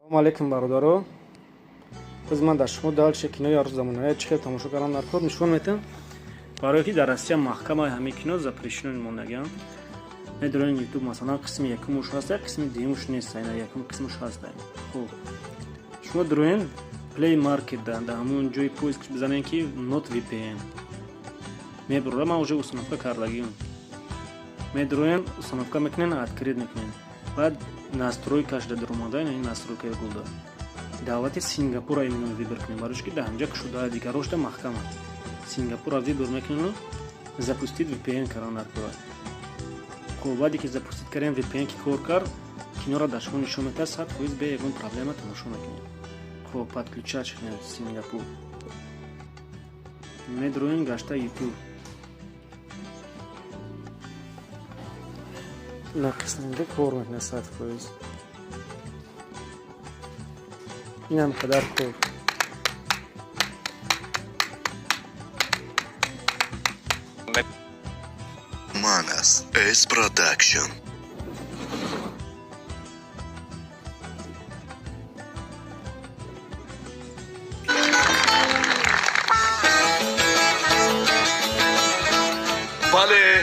Салому алейкум, бародаро. Боз ман дар шумо дальше кинои арӯз замонаи чӣ хел тамошо кардам дар кор нишон метам. Барое ки дар Россия маҳкама ҳамин кино запрещено мондагиам. Медонем, YouTube масалан қисми якумуш ҳаста, қисми дуюмуш нест, ина якум қисмуш ҳаста. Хуб. Шумо дуроен Play Market да, дар ҳамон ҷои поиск бизанем ки Not VPN. Мебурра, ман уже установка кардагиам. Медуроен, установка мекунен, открыть мекунен. Баъд настройкаш да даромада, ин настройкаи гулда. Давлати Сингапура именно выбор кунем, барои ки дар ҳамҷа кушода, дигарошда маҳкама. Сингапура выбор мекунем, запустить VPN кардан дар кора. Хуб, баъде ки запустить кардем, VPN ки кор кард, киноро дар шумо нишон медиҳад, 100% бе ягон проблема тамошо мекунем. Хуб, подключать кунем Сингапур. Медроем гашта YouTube. На қисминда кор мекунад 100%. Инам қадар кор. Манас S Production. Бале.